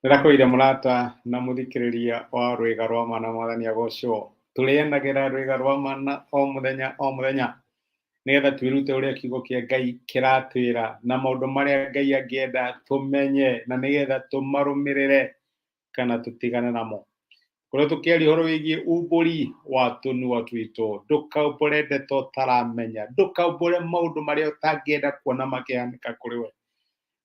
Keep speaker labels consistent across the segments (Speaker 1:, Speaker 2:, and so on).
Speaker 1: Ndĩrakwĩire mũrata na mũthikĩrĩria wa Rwĩga rwa Mana, Mwathani agocwo. Tũrĩanagĩra Rwĩga rwa Mana o mũthenya o mũthenya nĩgetha twĩrute ũrĩa kiugo kĩa Ngai kĩratwĩra na maũndũ marĩa Ngai angĩenda tũmenye na nĩgetha tũmarũmĩrĩre kana tũtigane namo. Kũrĩa tũkĩaria ũhoro wĩgiĩ umbũri wa tũnua twitũ, ndũkaumbũre ndeto ũtaramenya, ndũkaumbũre maũndũ marĩa ũtangĩenda kuona makĩhanĩka kũrĩ we.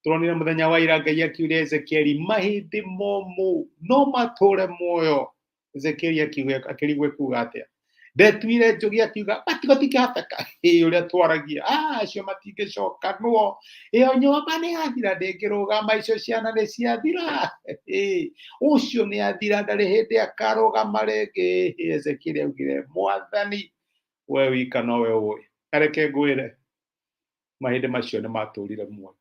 Speaker 1: Tũronire mũthenya wa ira Ngai akiuria Ezekieli mahĩndĩ momũ no matũre muoyo. Ezekieli akiuga akĩrigwo kuga atĩa. Ndetuire njũgĩ akiuga matigũtingĩhoteka. Ĩ ũrĩa twaragia, ah, acio matingĩcokanwo. Ĩyo nyũmba nĩ yathira ndĩngĩrũgama, icio ciana nĩ ciathira. Ĩ ũcio nĩ athira ndarĩ hĩndĩ akarũgama rĩngĩ. Ezekieli augire Mwathani we wika nowe ũĩ. Na reke ngwĩre, mahĩndĩ macio nĩ matũrire muoyo.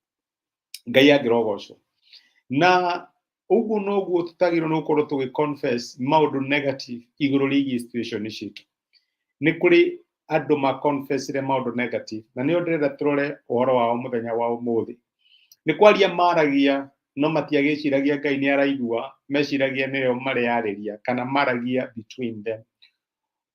Speaker 1: Ngai angĩrogocwo. Na ũguo noguo tũtagĩrĩirwo nĩ gũkorwo tũgĩ confess maũndũ negative igũrũ rĩgiĩ situation citũ. Nĩ kũrĩ andũ ma confessire maũndũ negative na nĩo ndĩrenda tũrore ũhoro wao mũthenya wa ũmũthĩ. Nĩ kwaria maragia no matiagĩciragia Ngai nĩ araigua, meciragia nĩo mareyarĩria kana maragia between them.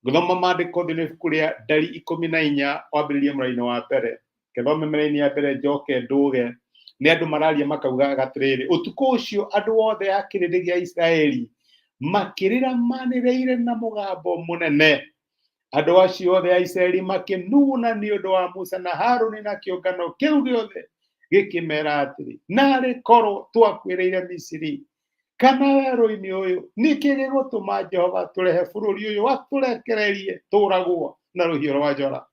Speaker 1: Ngũthoma maandĩko thĩinĩ wa ibuku rĩa Ndari 14 wambĩrĩrie mũraini wa mbere. Ngĩthome mĩraini ya mbere njoke ndũge. Nĩ andũ mararia makauga atĩrĩrĩ, ũtukũ ũcio andũ othe a kĩrĩndĩ gĩa Isiraeli makĩrĩra manĩrĩire na mũgambo mũnene. Andũ acio othe a Isiraeli makĩnuguna nĩ ũndũ wa Musa na Harũni na kĩũngano kĩu gĩothe gĩkĩmera atĩrĩ, naarĩ korwo twakuĩrĩire Misiri kana werũ-inĩ ũyũ, nĩkĩ gĩgũtũma Jehova tũrehe bũrũri ũyũ atũrekererie tũragwo na rũhiũ rwa njora?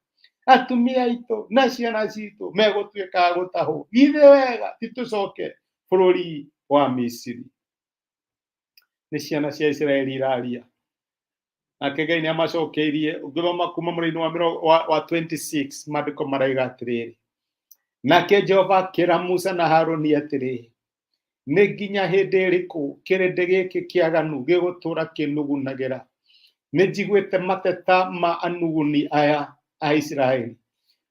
Speaker 1: Atumia aitũ na ciana citũ megũtuĩka a gũtahwo. Githĩ wega ti tũcoke bũrũri wa Misiri? Nĩ ciana cia Isiraeli iraria. Nake Ngai nĩ amacokeirie. Ũngĩthoma kuma mũraini wa 26, maandĩko maraiga atĩrĩrĩ, nake Jehova akĩra Musa na Harũni atĩrĩ, nĩ nginya hĩndĩ ĩrĩkũ kĩrĩndĩ gĩkĩ kĩaganu gĩgũtũũra kĩnugunagĩra? Nĩ njiguĩte mateta ma anuguni aya a Isiraeli.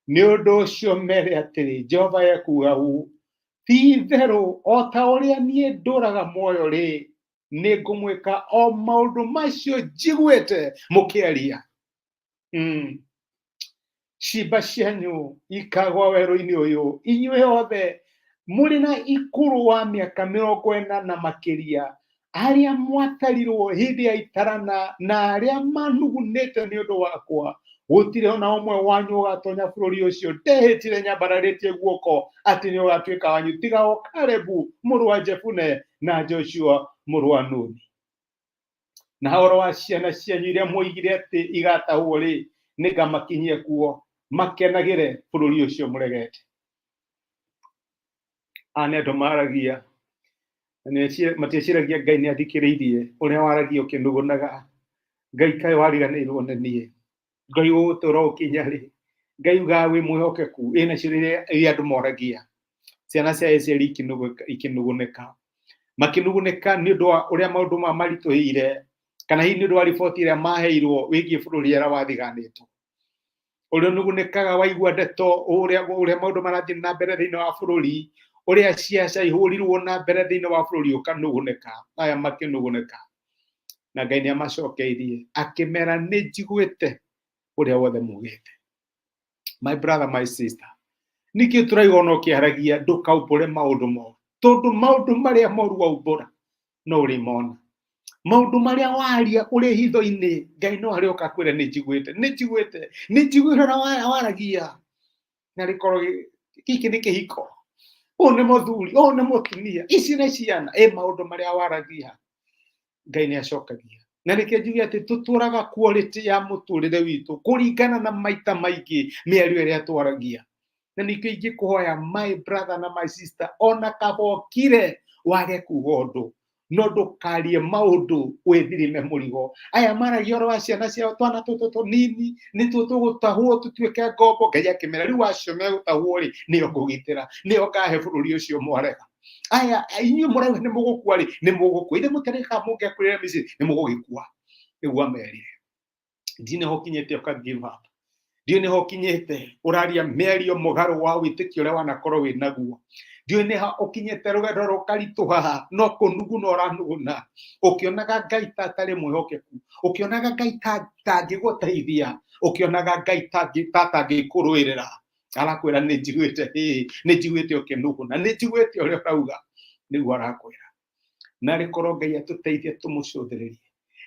Speaker 1: Nĩ ũndũ ũcio mere atĩrĩ, Jehova ekuuga ũũ, ti-itherũ o ta ũrĩa niĩ ndũũraga muoyo-rĩ, nĩ ngũmwĩka o maũndũ macio njiguĩte mũkĩaria. Ciimba cianyu ikagwa werũ-inĩ ũyũ, inyuĩ othe mũrĩ na ikũrũ wa mĩaka 40 na makĩria, arĩa mwatarirwo hĩndĩ ya itarana na arĩa manugunĩte nĩ ũndũ wakwa. Gũtirĩ o na ũmwe wanyu ũgatonya bũrũri ũcio ndehĩtire nyambararĩtie guoko atĩ nĩ ũgatuĩka wanyu, tiga o Kalebu mũrũ wa Jefune na Joshua mũrũ wa Nuni. Na ha ũhoro wa ciana cianyu iria mwoigire atĩ igatahwo-rĩ, nĩngamakinyia kuo makenagĩre bũrũri ũcio mũregete. Aya nĩ andũ maragia na matieciragia Ngai nĩ athikĩrĩirie ũrĩa waragia ũkĩnugunaga. Ngai kaĩ wariganĩirwo nĩ niĩ, Ngai ũgũtũra ũkinya rĩ, Ngai ugaga wĩ mwĩhokeku. Ĩ nacio iria andũ moragia, ciana cia Isiraeli ikĩnugunĩka, makĩnugunĩka nĩ ũndũ wa ũrĩa maũndũ ma maritũhĩire, kana hihi nĩ ũndũ wa riboti ĩrĩa maheirwo wĩgiĩ bũrũri ũrĩa wathiganĩtwo. Ũrĩa ũnugunĩkaga waigua ndeto ũrĩa maũndũ marathiĩ na mbere thĩinĩ wa bũrũri, ũrĩa ciaca ihũrirwo na mbere thĩinĩ wa bũrũri, ũkanugunĩka. Aya makĩnugunĩka, na Ngai nĩ amacokeirie akĩmera, nĩ njiguĩte ũrĩa wothe mugĩte. My brother, my sister, nĩkĩ tũraiga ona ũkĩaragia ndũkaumbũre maũndũ moru, tondũ maũndũ marĩa moru waumbũra no ũrĩmona. Maũndũ marĩa waria ũrĩ hitho-inĩ, Ngai no arĩoka akwĩre nĩ njiguĩte, nĩ njiguĩte, nĩ njiguĩte ũrĩa waragia. Na rĩkorwo gĩkĩ nĩ kĩhiko, ũyũ nĩ mũthuri, ũyũ nĩ mũtumia, ici nĩ ciana, ĩ maũndũ marĩa waragia Ngai nĩ acokagia. Na reke njuge atĩ tũtũraga quality ya mũtũrĩre witũ kũringana na maita maingĩ mĩario ĩrĩa twaragia. Na nĩkĩo ingĩkũhoya my brother na my sister, ona kaba ũkire wage kuga ũndũ, no ndũkarie maũndũ wĩthirime mũrigo. Aya maragia ũhoro wa ciana ciao, twana tũtũ tũnini nĩtuo tũgũtahwo tũtuĩke ngombo. Ngai akĩmera rĩu acio megũtahwo rĩ, nĩo ngũgitĩra, nĩo ngahe bũrũri ũcio mwarega. Aya inyuĩ mũrauga nĩ mũgũkua rĩ, nĩ mũgũkua. Ithe mũtarĩka mũngĩakuĩrĩra Misiri, nĩ mũgũgĩkua. Nĩguo amerire. Ndiũ nĩho ũkinyĩte ũka give up. Ndiũ nĩho ũkinyĩte ũraria mĩario mũgarũ wa wĩtĩkio ũrĩa wanakorwo wĩ naguo. Ndiũĩ nĩ ha ũkinyĩte rũgendo rũkaritũha no kũnuguna ũranuguna, ũkĩonaga Ngai ta atarĩ mwĩhokeku, ũkĩonaga Ngai ta tangĩgũteithia, ũkĩonaga Ngai ta atangĩkũrũĩrĩra. Arakwĩra nĩ njiguĩte, nĩ njiguĩte ũkĩnuguna, nĩ njiguĩte ũrĩa ũrauga, nĩguo arakwĩra. Narĩ korwo Ngai atũteithie tũmũcũthĩrĩrie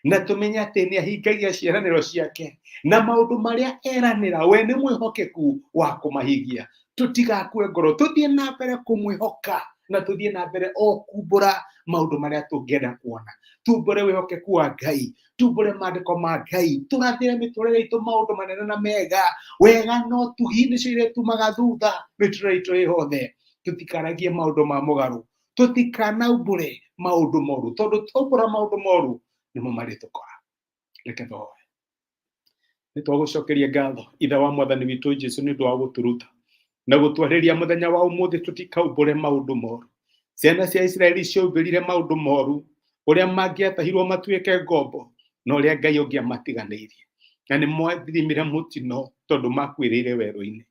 Speaker 1: na tũmenye atĩ nĩ ahingagia ciĩranĩro ciake na maũndũ marĩa eranĩra, we nĩ mwĩhokeku wa kũmahingia. Tũtigakue ngoro, tũthiĩ na mbere kũmwĩhoka na tũthiĩ na mbere o kumbũra maũndũ marĩa tũngĩenda kuona. Tumbũre wĩhokeku wa Ngai, tumbũre maandĩko ma Ngai, tũrathĩre mĩtũrĩre itũ maũndũ manene na mega. Wega no tugi nĩcio iria tumaga thutha mĩtũrĩre itũ yothe. Tũtikaragie maũndũ ma mũgarũ, tũtikanaumbũre maũndũ moru, tondũ twaumbũra maũndũ moru nĩmo marĩtũkora. Reke tũhoe. Nĩ twagũcokeria ngatho Ithe wa Mwathani witũ Jesu nĩ ũndũ wa gũtũruta na gũtwarĩria mũthenya wa ũmũthĩ tũtikaumbũre maũndũ moru. Ciana cia Isiraeli ciaumbĩrire maũndũ moru, ũrĩa mangĩatahirwo matuĩke ngombo na ũrĩa Ngai ũngĩamatiganĩirie, na nĩ mwathimire mũtino tondũ makuĩrĩire werũ-inĩ.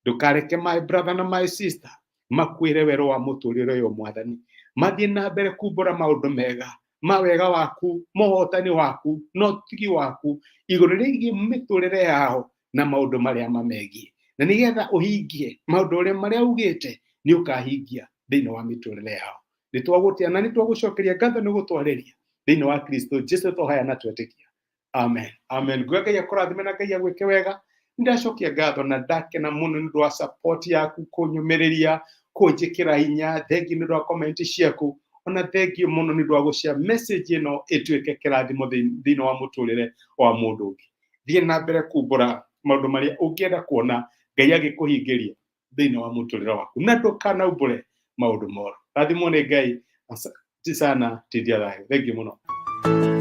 Speaker 1: Ndũkareke my brother na my sister makuĩre werũ wa mũtũrĩre ũyũ Mwathani, mathiĩ na mbere kumbũra maũndũ mega ma wega waku, mohotani waku na ũtugi waku igũrũ rĩgiĩ mĩtũrĩre yao na maũndũ marĩa mamegiĩ, na nĩgetha ũhingie maũndũ ũrĩa marĩa ugĩte nĩ ũkahingia thĩinĩ wa mĩtũrĩre yao. Nĩ twagũtĩa na nĩ twagũcokeria ngatho nĩ gũtwarĩria thĩinĩ wa Kristo Jesu tũhaya na twetĩkia. Amen, amen. Nguga Ngai akũrathime na Ngai agwĩke wega. Ndacokia ngatho na ndakena mũno nĩ ũndũ wa support yaku, kũnyũmĩrĩria, kũnjĩkĩra hinya. Thengiũ nĩ ũndũ wa comment ciaku, ona thengiũ mũno nĩ ũndũ wa gũshare message ĩno ĩtuĩke kĩrathimo thĩinĩ wa mũtũrĩre wa mũndũ ũngĩ. Thiĩ na mbere kumbũra maũndũ marĩa ũngĩenda kuona Ngai agĩkũhingĩria thĩinĩ wa mũtũrĩre waku, na ndũkanaumbũre maũndũ moru. Rathimwo nĩ Ngai. Asante sana, tindia thayũ. Thengiũ mũno.